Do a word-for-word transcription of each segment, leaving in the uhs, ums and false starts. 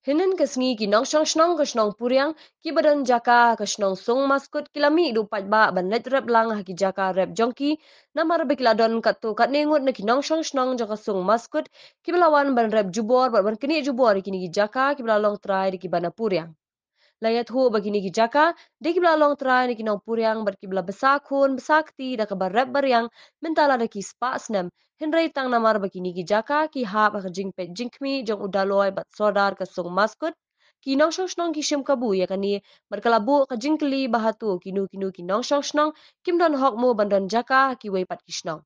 Hynnin ka sngi ki nongshong shnong ka shnong Puriang kiba don jaka ha ka shnong Sung Maskut ki la mih da u paidbah ban leit rep lang ha ki jaka rep jong ki, namar ba ki la don katto katne ngut na ki nongshong shnong jong ka Sung Maskut kiba la wan ban rep jubor bad ban knieh jubor ïa kine ki jaka kiba la long trai da kiba na Puriang. La ïathuh ba kine ki jaka dei kiba la long trai na ki nong Puriang bad kiba la bsa khun bsa kti da kaba rep ba riang mynta lada ki spah snem, hynrei tang namar ba kine ki jaka ki hap ha ka jingpeit jingkhmih jong u Daloi bad Sordar ka Sung Maskut, ki nongshong shnong ki shim kabu ïa kane bad ka la buh ka jingkylli ba hato kino kino ki nongshong shnong kim don hok mo ban don jaka ha kiwei pat ki shnong.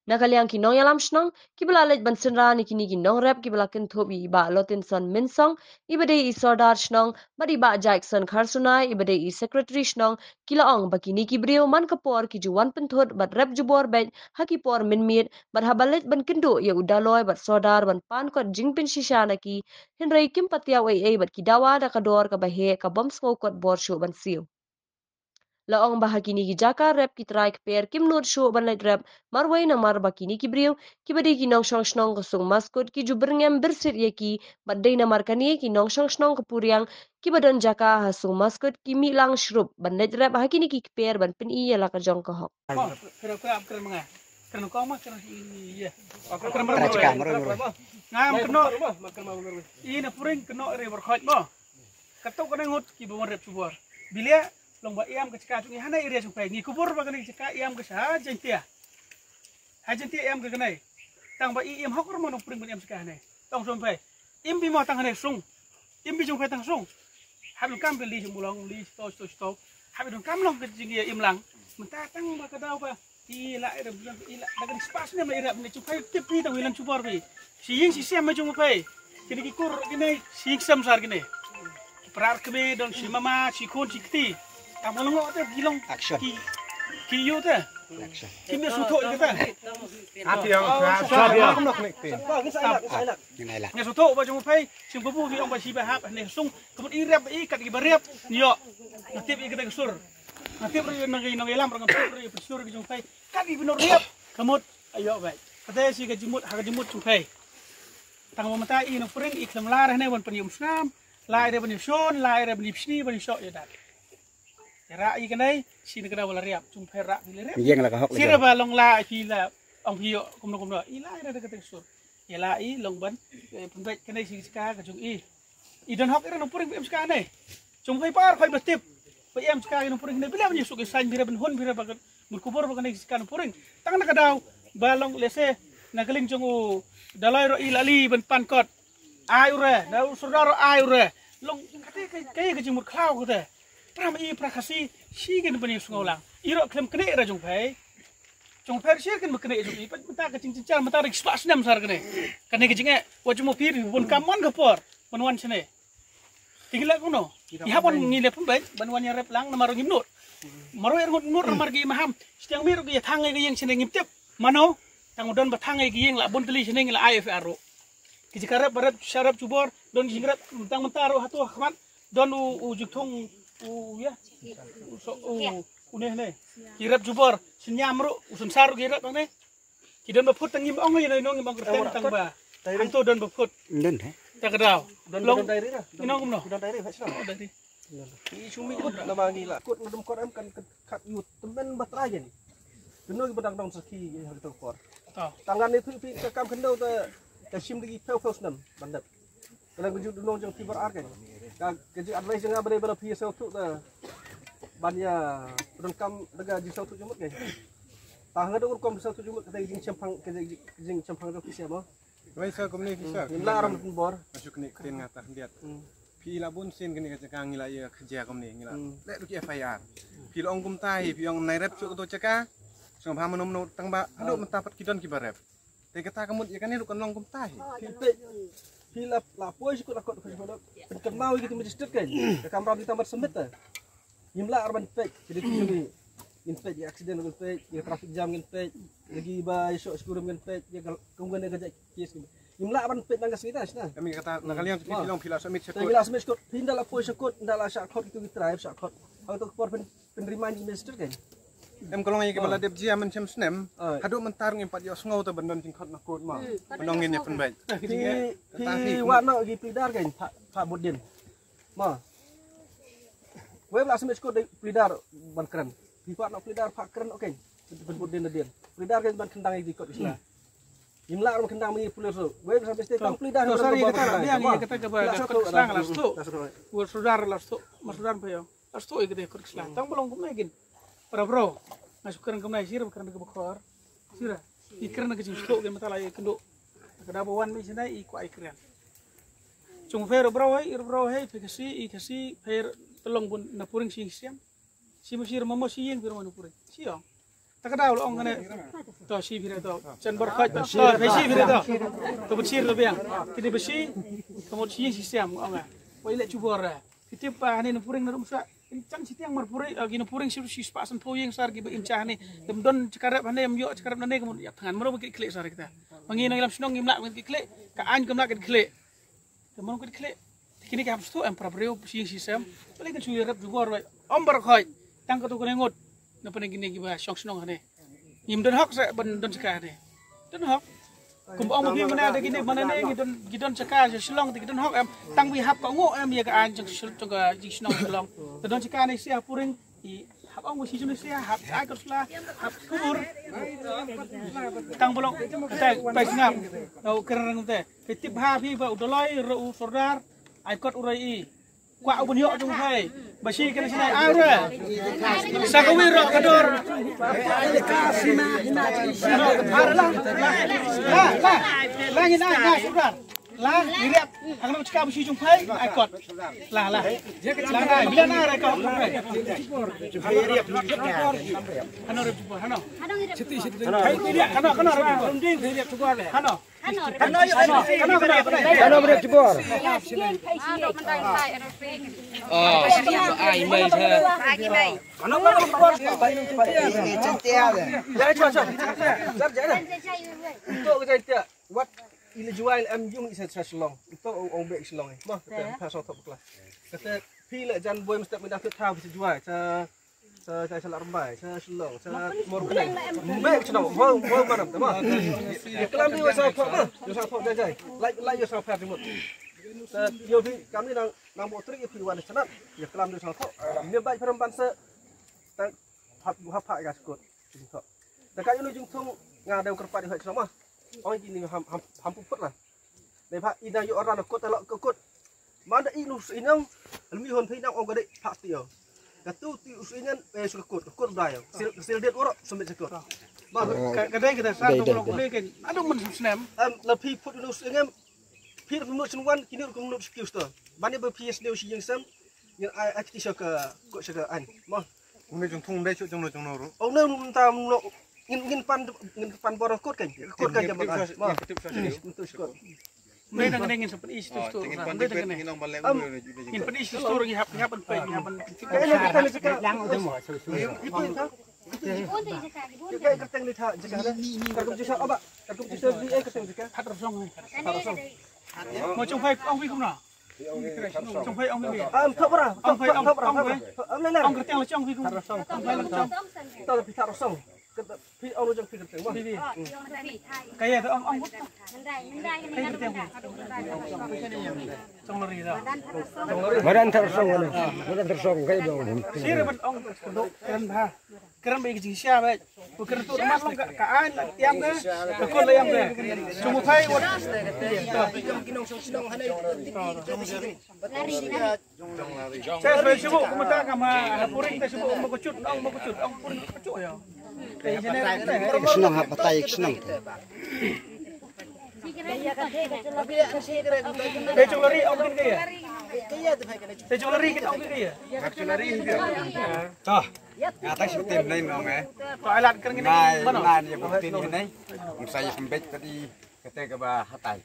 Na ka liang ki nongïalam shnong kiba la leit ban synran ïa kine ki nongrep kiba la kynthup ïa i Bah Lotinson Mynsong iba dei i Sordar shnong bad i Bah Jackson Kharsunai iba dei i Secretary shnong, ki la ong ba kine ki briew man ka por ki ju wan pynthut bad rep jubor beit ha ki por mynmiet bad haba leit ban kynduh ïa u Daloi bad Sordar ban pan kot jingpynshisha na ki, hynrei kim pat ïoh ei ei bad ki dawa da ka dor kaba heh ka bym sngew kot bor shuh ban siew. La ong ba ha kine ki jaka rep ki trai kper kim nud shuh ban leit rep marwei namar ba kine ki briew kiba dei ki nongshong shnong ka Sung Maskut ki ju byrngem byrsit ïa ki bad dei namar kane ki nongshong shnong ka Puriang kiba don jaka ha Sung Maskut ki mih lang shrup ban leit rep ha kine ki kper ban pyni ïa la ka jong ka hok. Kren kren kren ma nga. Kren ko ma kren i ye. Kren ma nga. Ngam kno. I na Puriang kno re bar khoj mo. Kato kane ngut ki ba wan rep jubor. Bilia long ba ïam ka jaka jong i hane area jong pei. Ngi kubur ba kane jaka ïam ka sha Jaintia. Ha Jaintia ïam ka kane. Tang ba i ïam hok ro mo na Puriang ban ïam jaka hane. Tong jong pei. Im bi mo tang hane sung. Im bi jong pei tang sung. Hab long kam bi li jong bulong li sto sto sto. Hab long kam long ka jing ïa im lang. Mynta tang ba ka daw ba i la i rep i la da kan spas ne ma i rep ne jong pei tip i tang wi lan jubor bi. Si ïing si sem ma jong pei. Kini ki kur kini si ïing sem sar kini. Prar kme don si mama si khun si kti. Tang ba long te ki long. Action. Ki ki yu te. Action. Ki me su tho te. Ati yang sa sa dia. Ngai la. Ngai su tho ba jong pei. Sim ba bu ki ong ba si ba hap ne sung. Kemun i rep i kat ki ba rep. Nyo. Natip i kata kesur. Natip ri nang nang lam rang sur ri sur ki jong pei. Kat i binur rep. Kemut ayo bai. Kata si ka jimut ha ka jimut jong pei. Tang ba mata i nang pring i klem lar hne ban pynïum snam. Lai re ban ïum shon, lai re ban ïum shni ban ïum shok ïa dat. Ïa ra i kanai, si na ka daw la riap, jong pei ra phi la riap. Ïeng la ka hok la. Si ra ba long la phi la, ong phi ïoh kumno kumno. I la i ra da ka tekstur. Ïa la i long ban, eh, pynbeit kanai si ka ka jong i. I don hok i ra nang puring ba em ska ne. Jong pei par khoi ba tip. Ba em ska i nang puring ne. Bila ban ïa suk i sain bira ban hun bira ba kan mut kubur ba kanai si ka nang puring. Tang na ka daw ba long lese na ka ling jong u dalai ro i la li ban pan kot. Ai ure, na u sordar ai ure. Long kate kai kai ka jingmut khlaw kate. Pram i pra khasi, shi kin bani sngau lang. I ro klem kne ra jong phai. Jong phai shi kin kne jong i pat mata ka jing jing mata rik spa snem sar kne. Kane ka jing e, wa jong mo pir bun kam mon ka por. Ban wan chane. Tingla kuno. I hap wan ngi le pun bai, ban wan ya rep lang na maro ngim nut. Maro er ngut nut mar gi maham. Stiang mir gi thang ngi yang chane ngim tip. Mano, tang don ba thang ngi yang la bun teli chane ngi la I F R ro. Ki jaka rep ba rep sha rep jubor, don ki jingrep, tang mynta ruh hato ha khmat, don u, u jingthung, u, ya, u so, u, u neh neh. Ki rep jubor, shin ñiam ruh, u synsar ruh ki rep ne. Ki don ba phut tang ngim ong ïa nong ngim ong kyrteng tang ba. Hangto don ba phut. Don he. Ta ka daw. Don, long. Don diary ra. Ino kumno? Don diary, ha shnam. Don diary. Ki shu mih kut nama ngi la. Kut na dum kor em kan kat yu temen ba trai gen. Keno ki ba dang dong sakhi ha ka por. Tang ngan ni phi phi ka kam keno ta ta shim dagi phew phew snem ban dep. Ka la ka ju dong jong phi bar ar gen. Ka ka ju advice nga ba dei ba la phi sel tu ta ban ïa don kam daga ju sel tu jumut gen. Ta nga dong rukom sel tu jumut ka dei jing chempang ka dei jing chempang dong phi sel mo. Wei sa kumne ki sa. Ngim lah ram pun bor. Ka shu kne ktien nga ta khyndiat. Hmm. Phi la bun sien kane ka jaka ngi la ïa ka jia kumne ngi la. Hmm. Leh ruh ki F I R. Phi la ong kumta hi, phi ong nai rep shuh kato jaka. Sngewbha mano mano tang ba haduh mynta pat ki don ki ba rep. Te kata ka mut ïa kane ruh kan long kumta hi. Phi peit. Phi la la poi shu kot kot shu kot. Pynkynnau ïa ki magistrate kan. Ka kamram kita mat submit ta. Ngim lah ar ban peit, ki dei ki jong ngi. Ngin peit ïa accident ngin peit, ïa traffic jam ngin peit, lagi ba ïa shoh skurim ngin peit, ïa ka kum ngin ka jait case ngin. Ngim lah ar ban peit nang ka sngi ta shna. Kami kata na ka liang ki long phi la submit sha court. Phi la submit sha court, phi nda la poi sha court, nda la shah court kitu ki tribe shah court. Hangto ka por pyn pyn remind ki magistrate kan. Em ka long ïa ki ba la dep jia mynshem snem. Haduh mynta ngim pat ïohsngew te ban don jingkhot na kot ma. Ban ong ngin ïa pynbeit. Phi, phi wad noh ki pleader kein, pha, pha bud dien. Ma. Wei ba la submit kot pleader ban kren. Phi wad noh pleader pha kren, okay. Ban bud dien na dien. Pleader kein ban khyndang ïa ki kot ki sla. Ngim lah ban khyndang ma ngi pule ruh. Wei ba submit kot pleader. To, sorry, kata biang ïa kata kaba kot ki sla la sdang. Wei sordar la sdang. Ma sordar pha ïoh. Astu ïa kata kot ki sla. Tang ba long kumne kin. Para bro. Nga shu kren kumne shisha ba kren da kaba khor. Shisha. I kren da ka jingsuk kin mynta la i kynduh. Ka da ba wan mi shisha i kwah i kren. Jong phi ruh bro hei, i ruh bro hei, phi Khasi, i Khasi, phi ruh te long bun na puring shi siam. Shi ma shi ruh ma mo shi ïing phi ruh ma na puring. Shi ong. Ta ka daw la ong kane. To shi phi re to. Chen bar khot to. To phi shi phi re to. To ba shi re biang. Kini ba shi. Ka mut shi ïing shi siam ong. Wei le chu bor. Ki tip ba hane na puring na rum sa. Kin chang shi tiang mar puring, ah, ki na puring shi shi spah san phew ïing sar ki ba im cha hane. Dem don chakarep hane, em ïoh chakarep nane ka mut ïa thngan maro ba ki klik sar kita. Ma ngi na ngi lam shnong ngim lah ki klik. Ka aiñ kam lah ki klik. Te mano ki klik. Te kine ki hap sdang em para briew shi ïing shi sem. Balei kin shu rep jubor wei. Om bar khot. Tang katu kane ngut. Na pyneng kine kiba shong shnong hane. Ngim don hok sa ban don chaka hane. Don hok. Kum ong ma phi mynne da kine mynne ne ki don, ki don chaka sha Shillong te ki don hok em. Tang wi hap ka ngu em ïa ka aiñ jong Shil-, jong ka jingshnong Shillong. Te don chaka ne sia puring. I hap ong ba shi jong ne sia hap ai kot sla hap kubur. Tang ba long te pai sngap. Nau kren rang te. Phi tip ha phi ba u Doloi ruh u sordar ai kot u roi i. Kwah u ban ïoh jong phi. Ba shi kane shi nai ai ruh. Sa ka wi ruh ka dor. Ar la. La, la. La ngi nai nai sordar. La ngi riap. Ang nang chika ba shi jong phi ai kot. La, la. La nai bila nai re ka. Hano riap jubor, hano. Hano, hano, hano riap jubor. Hano. Hano, hano, hano. Hano, hano, hano. Hano, hano, hano. Oh, ai mai sa. Hano, hano, hano. Ya, cha, cha. Jar, jar. Ito ka jai tia. Wat ila juai em yung isa sa Shillong. Ito ong ong bek Shillong eh. Mah, kata pha so thok kla. Kata phi la jan boi mesti minda fit ha sa juai. Sa Sa, sa, sa Lambai, sa Shillong, sa Mawryngkneng. Mbe Shillong, mbe, mbe manam, tama. Ïa klam di sa pha, ma, ïa sa pha jai jai. Lai, lai ïa sa pha jimut. Sa ïa phi kami nang, nang bo tri ïa phi wan sanat. Ïa klam di sa pha. Mbe bai pha ban sa. Ta hap, hap pha ïa skut. Jingthok. Ta ka ïa nu jingthung nga dei kyrpad ïa Shillong ma. Ong ki ni ham, ham, ham puput lah. Dei pha ina ïoh ran kot, la kot. Manda i nu inang, almi hon pha inang ong ka dei pha ti ïoh. Ka tu ti us inang, eh, su kot, kot dai ïoh. Sil, sil det oro, sumit kot. Ma, ka, ka dei ka dei sa tu ko le ken. Adu mun snem. Em, la phi put nu inang. Phi nu snem wan, kini ko nu skiu sto. Mane ba phi snem shi ïing sem. Ngin ai, ai kti sha ka, kot sha ka an. Ma. Une jong thung dei shu jong no jong no ru. Oh, no, no, ta, no. Ngin, ngin pan, ngin pan bor kot kan. Kot kan jam kan. Ma. Ngin tu kot. Mbe nang ngin sa pan is tu sto. Mbe nang ngin. Ngin pan is tu sto ngi hap, ngi hap pan, ngi hap pan. Ka ina kita ni sika. Lang tu mo. Ka kerteng ni tha jika. Ka kum jisa aba. Ka kum jisa ni eh kerteng jika. Hat rosong. Hat rosong. Mo chung phai ong wi kumno. Chung phai ong wi. Am thok bra. Ong phai ong thok bra. Ong phai. Ong le le. Ong kerteng le chung wi kum. Ong phai le chung. Ta phi thar song. Phi ong le chung phi kerteng. Phi phi. Ka ya ong ong. Ka ya kerteng. Chung lari da. Madan thar song. Madan thar song ka ya ong. Sir ban ong kendo kren bha. Kren ba i ka jingshisha ba. Ba kren tu mat long ka, ka aiñ la tiam ka, ka kot la tiam ka. Jong u phai wat. Sa sa shu kumta ka ma, ha puring ta shu ma ko chut, ong ma ko chut, ong puring ko chut ya. Ka shnong ha patai ka shnong. Te jong lari ong kin ka ya. Te jong lari kin ong kin ka ya. Te jong lari kin. Toh. Nga ta shu tim nai nong eh. To alat kren ngin. Nai, nai, ya bukti ni nai. Ngsa ya kembet tadi kata ke ba hatai.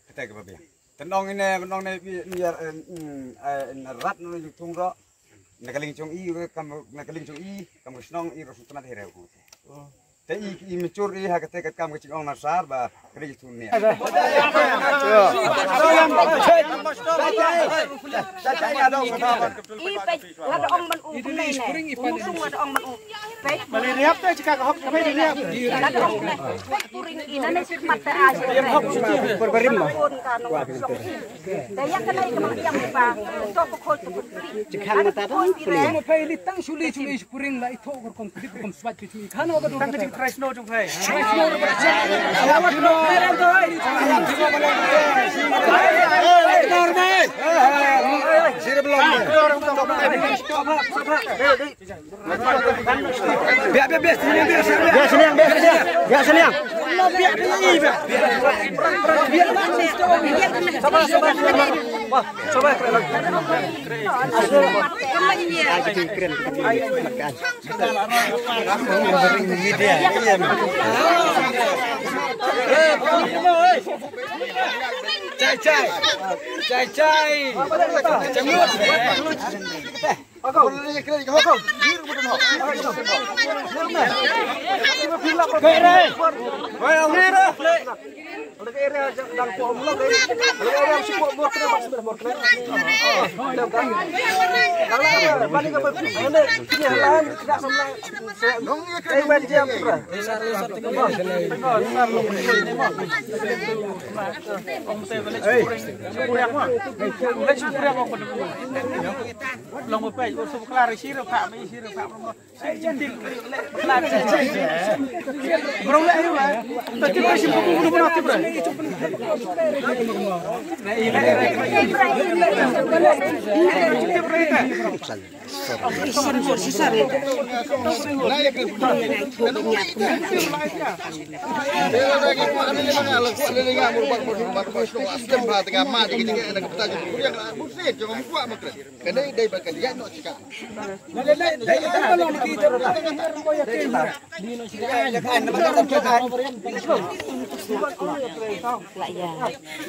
Kata ke ba biang. Tenong ini, tenong ni bi ni ya rat no jung tung ro. Na kaling jong i kam, na kaling jong i kam shnong i ro sutna dei reu. Te i i mature i ha kate ka kam ka jingong na sar ba ka dei tu ne. I peit la da ong ban u kumne ne. U sung la da ong ban u. Peit. Mali riap te jaka ka hok ka peit riap. La da ong ban u. Kuring i na ne sik mat te a. Perbarim ma. Te ïa kane ka ma ïa ba. To ko khot ko. Jaka mata da. Mo pei li tang suli suli. Puring la i thoh kor kom kdip kom swat ki chui khan wa ka dur. Tang ka jingtrai snow jong kai. Trai snow. Biak biak biak sini biak sini. Biak sini biak sini. Biak sini. Sabar sabar sabar. Wah, sabar. Chai chai. Chai chai.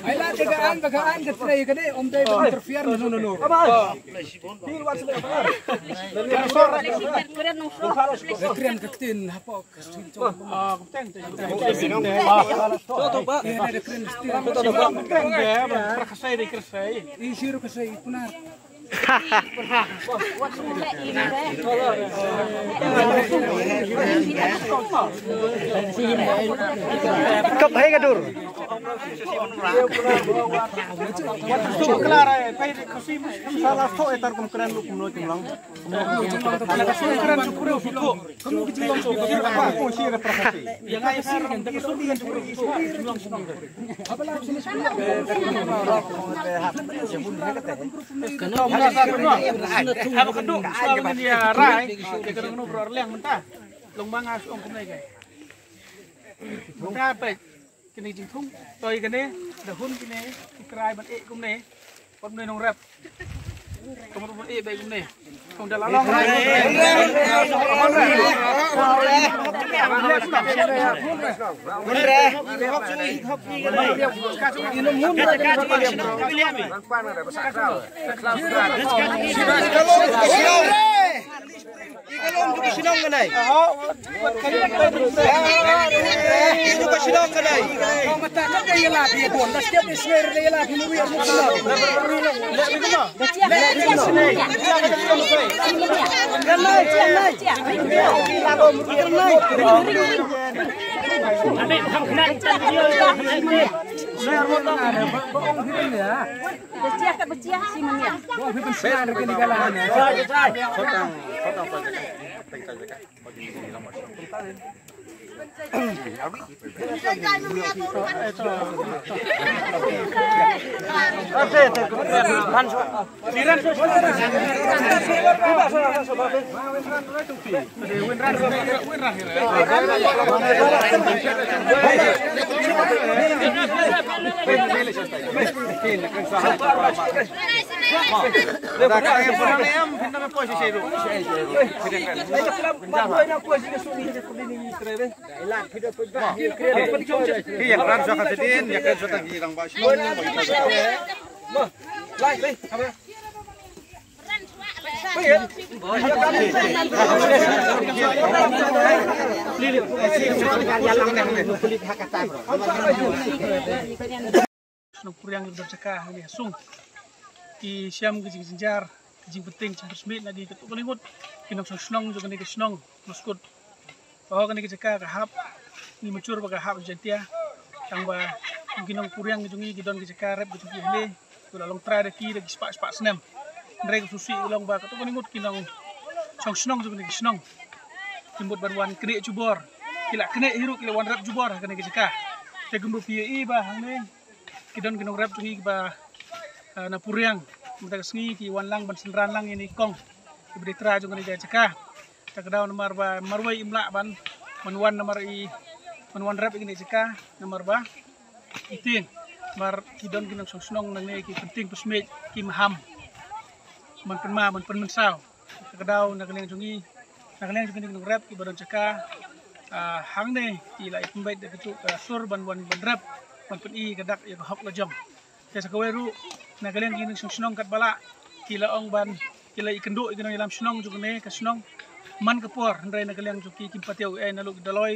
Ai la te ka an ba ka an ka trei ka dei om dei ba interfere no no no. Kren ka ktien hapoh ka ktien. Issue ka sei kuna. Kap hai ka dur. Klar hai, pai de kasi sala tho etar kum kren lu kum no kum lang. Kum kren su kru su tho. Kine jingthung toi kane da hun kine ki trai ban eh kumne. Kumne nong rep. Kumne ban eh bai kumne. Kong da la long. Shnong Puriang ki don jaka hangne ha sung. Ki shem ki jingjynjar, ki jingpynting jingpyrsmit na ki katto katne ngut ki nongshong shnong jong kane ka shnong Mawskut. Oh, kane ka jaka ka hap, ngi mynjur ba ka hap Jaintia. Tang ba ki nong Puriang jong ngi ki don ki jaka rep ki jong ki hangne, ki la long trai da ki da ki spah spah snem. Hynrei ka sngewsih ka long ba katto katne ngut ki nongshong shnong jong kane ka shnong kim mut ban wan knieh jubor. Ki la knieh hi ruh ki la wan rep jubor ha kane ka jaka. Te kumba phi ïohi ba hangne ki don ki nongrep jong ngi kiba, ah, na Puriang. Mynta ka sngi ki wan lang ban synran lang ïa kine ki kong kiba dei trai jong kane ka jaka. Ta ka daw namar ba marwei im lah ban, ban wan namar i, ban wan rep ïa kane ka jaka namar ba i tieng. Namar ki don ki nongshong shnong nangne ki pynting pynshmit, ki maham ban pynma ban pynmynsaw. Ta ka daw na ka liang jong ngi, na ka liang jong kine ki nongrep kiba don jaka, ah, hangne ki la ïa pynbeit da kito ka sur ban wan ban rep, ban pyni ka dak ïa ka hok la jong. Te sa kawei ruh na ka liang ki nongshong shnong katba lah ki la ong ban, ki la ïakynduh ïa ki nongïalam shnong jong kane ka shnong man ka por, hynrei na ka liang jong ki kim pat ïoh ei na lok ki doloi,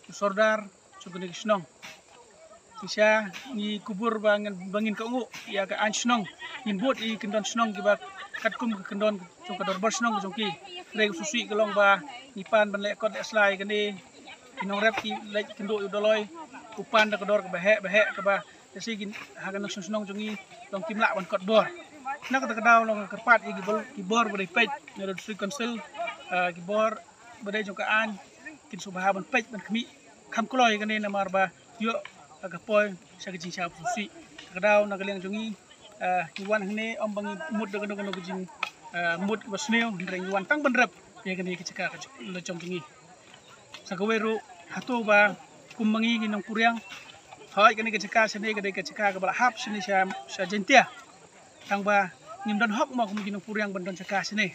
ki sordar jong kane ka shnong. Te sha ngi kubur ba ngin, ba ngin kohnguh ïa ka aiñ shnong, ngin bud ïa ki kyndon shnong kiba katkum ka kyndon jong ka dorbar shnong ka jong ki. Hynrei ka sngewsih ka long ba ngi pan ban leh kot leh sla ïa kane, ki nongrep ki leit kynduh ïa u doloi, u pan da ka dor kaba heh ba heh kaba, te shi ki ha ka nongshong shnong jong ngi long kim lah ban kot bor. Na kata ka daw long kyrpad ïa ki bor, ki bor ba dei peit na District Council, ah, ki bor ba dei jong ka aiñ kin sngewbha ban peit ban khmih kham kloi ïa kane namar ba ïoh ka poi sha ka jingsngewsih. Ka daw na ka liang jong ngi, ah, ngi wan hangne ym ba ngi mut da kano kano ka jing, ah, mut ba sniew, hynrei ngi wan tang ban rep ïa kane ka jaka ka la jong jong ngi. Sa kawei ruh hato ba kum ma ngi ki nong Puriang, hooid kane ka jaka shane ka dei ka jaka kaba la hap shane sha, sha Jaintia. Tang ba ngim don hok mo kum ki nong Puriang ban don jaka shane.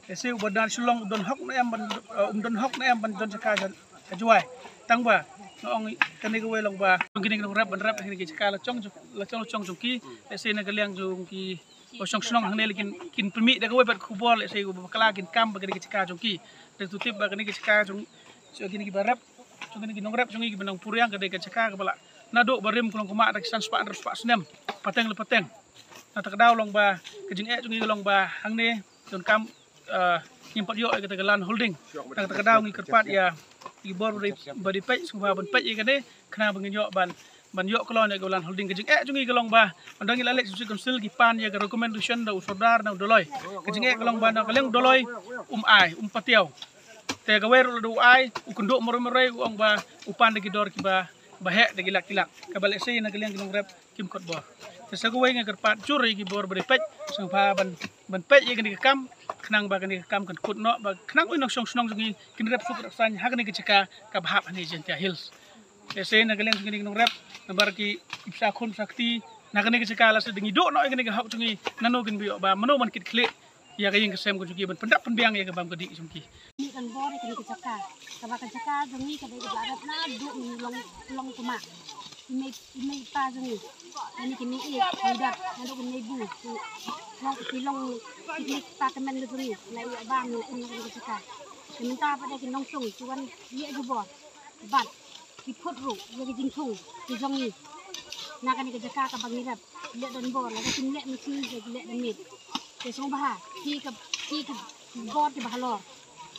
Ese uba don Shillong u don hok ne em ban, eh, um don hok ne em ban don jaka sha, sha Jowai. Tang ba nga ong kane kawei long ba kine ki nongrep ban rep kine ki jaka la jong, la jong, la jong jong ki. Ese na ka liang jong ki ba shong shnong hangne la kin, kin pynmih da kawei pat khubor, ese uba bakla kin kam ba kine ki jaka jong ki. Te to tip ba kine ki jaka jong, jong kine kiba rep, jong kine ki nongrep jong ngi kiba nong Puriang ka dei ka jaka kaba la naduh ba rim ka long kumba da ki san spah hynriew spah snem pateng la pateng. Na kata ka daw long ba ka jingeh jong ngi ka long ba hangne donkam, eh, ngim pat ïoh ïa kata ka land holding. Na kata ka daw ngi kyrpad ïa ki bor ba dei, ba dei peit, sngewbha ban peit ïa kane khnang ba ngin ïoh ban, ban ïoh kloi ïa ka land holding. Ka jingeh jong ngi ka long ba ynda ngi la leit sha District Council ki pan ïa ka recommendation da u sordar na u doloi. Ka jingeh ka long ba na ka liang u doloi um ai, um patiaw. Te kawei ruh lada u ai, u kynduh marwei marwei, u ong ba u pan da ki dor kiba, ba heh, da ki lak ki lak. Kaba lehse na ka liang ki nongrep kim kot bor. Te sa kawei nga kyrpad jur ïa ki bor ba dei peit, sngewbha ban, ban peit ïa kane ka kam khnang ba kane ka kam kan kut noh, ba khnang u nongshong shnong jong ngi kin rep suk rep saiñ ha kane ka jaka kaba hap hangne Jaintia Hills. Lehse na ka liang jong kine ki nongrep, namar ki, ki bsa khun bsa kti na kane ka jaka, lehse da ngi duh noh ïa kane ka hok jong ngi, nano kin ba ïoh, ba mano ban kit khlieh ïa ka ïing ka sem ka jong ki, ban pyndap pynbiang ïa ka bam ka dih jong ki. Ngi kan bor ïa kane ka jaka, kaba ka jaka jong ngi ka dei kaba la rep naduh ngi long, long kumba. I mei, i mei i pa jong ngi, ïa kine ki mei ïeit, ki dap, naduh ki mei bu, ki long, ki long, ki mei pa tymmen ka jong ngi, la ïa bam ngi la im na kane ka jaka. Te mynta pat da ki nongshong ki wan ïa jubor bad ki phut ruh ïa ki jingthung ki jong ngi na kane ka jaka kaba ngi rep. Leh donbor, lada kim leh mynsiem, ki leh da miet. Te sngewbha ki ka, ki ka bor kiba halor,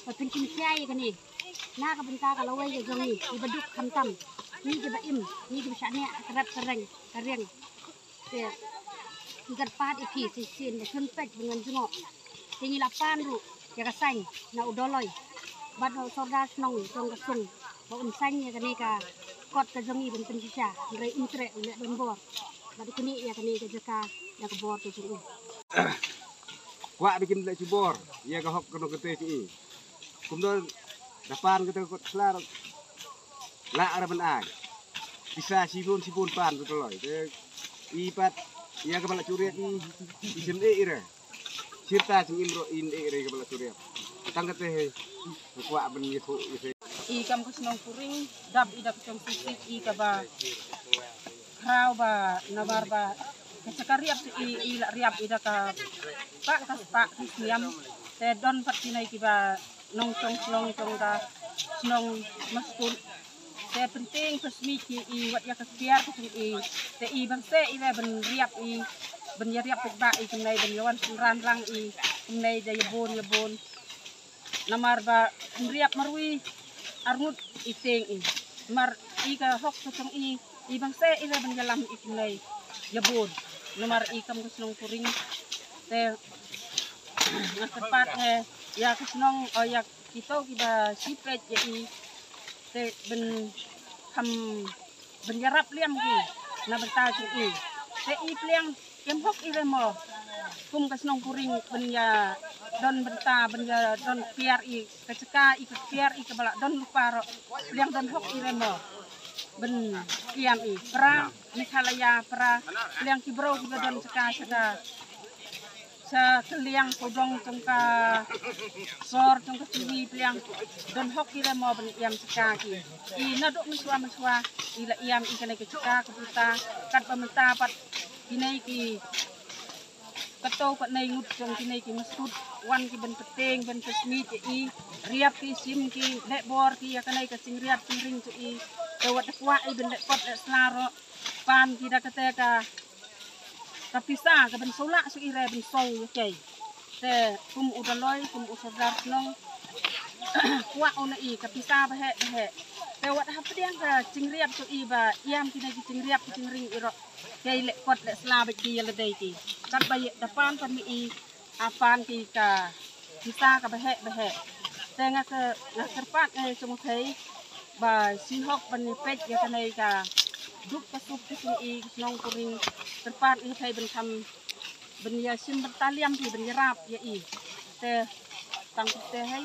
ba pynshim khia ïa kane na ka bynta ka lawei ka jong ngi, kiba duk khamtam, ngi kiba im, ngi kiba shah neh ha ka rep ka reng ka riang. Te ngi kyrpad ïa phi shisien ba shun peit ba ngan jngoh. Te ngi la pan ruh ïa ka saiñ na u doloi bad na u sordar shnong jong ka sung ba un saiñ ïa kane ka kot ka jong ngi ban pynshisha, hynrei um treh, u leh donbor bad u knieh ïa kane ka jaka da ka bor ka jong u. Kwah ba kin leh shibor ïa ka hok kano kata jong i. Kumno da pan kata ka kot khla, lah ra ban ai pisa shibun shibun pan ka doloi. Te i pat ïa kaba la churiat i, i shem eh i re. Shirta jingim ruh in eh i re kaba la churiat. Tang kata hi kwah ban ïathuh ïa phi. I kam ka shnong Puriang dap i da ka chong sisik i kaba khraw ba nabar ba Sa ka riap i, i la riap i da ka spah ka spah ka sniam. Te don pat ki nai kiba nongshong shnong jong ka shnong Maskut. Te pyntieng pynsmit ki i wat ïa ka kiar ka jong i. Te i ban se i le ban riap i, ban ïa riap pynbah i kumne, ban ïa wan synran lang i kumne da ïa bun ïa bun. Namar ba riap marwei arngut i tieng i. Mar i ka hok ka jong i, i ban se i le ban ïalam i kumne ïa bun. Namar i kam ka shnong Puring. Te nga kyrpad ïa ka shnong, o ïa kito kiba shu peit ïa i. Te ban kham ban ïarap liam ki na bynta jong i. Te i pliang kem hok i le mo. Kum ka shnong Puring ban ïa don bynta, ban ïa don kiar i ka jaka i ka kiar i kaba la don lypa ruh. Pliang don hok i le mo. Ban kiam i pra Meghalaya pra, pliang ki bro kiba don jaka jaka. Sa ka liang ka dong jong ka sor jong ka tiwi pliang don hok ki le mo ban ïam jaka ki. I naduh mynshuwa mynshuwa i la ïam i kane ka jaka ka puta, katba mynta pat kine ki kato katne ngut jong kine ki Maskut wan ki ban pyntieng ban pynsmit ïa i, riap ki, shim ki, leh bor ki ïa kane ka jingriap jingring jong i. Te wat da kwah i ban leh kot leh sla ruh, pan ki da kata ka ka pisa ka ban shu lah shu i re ban shu ïa kei. Te kum u Daloi, kum u sordar shnong, kwah u na i ka pisa ba heh ba heh. Te wat hapdeng ka jingriap jong i ba ïam kine ki jingriap ki jingring i ruh, kei leh kot leh sla bad ki ïa lade ki. Katba ïa da pan pan ma i, a pan ki ka pisa kaba heh ba heh. Te nga ka, nga kyrpad nga ïa jong u thei ba shu hok ban ïa peit ïa kane ka duk ka suk ka jong i ka shnong Puring. Kyrpad ïa u thei ban kham ban ïa shim bynta liam phi ban ïarap ïa i. Te tang te hei.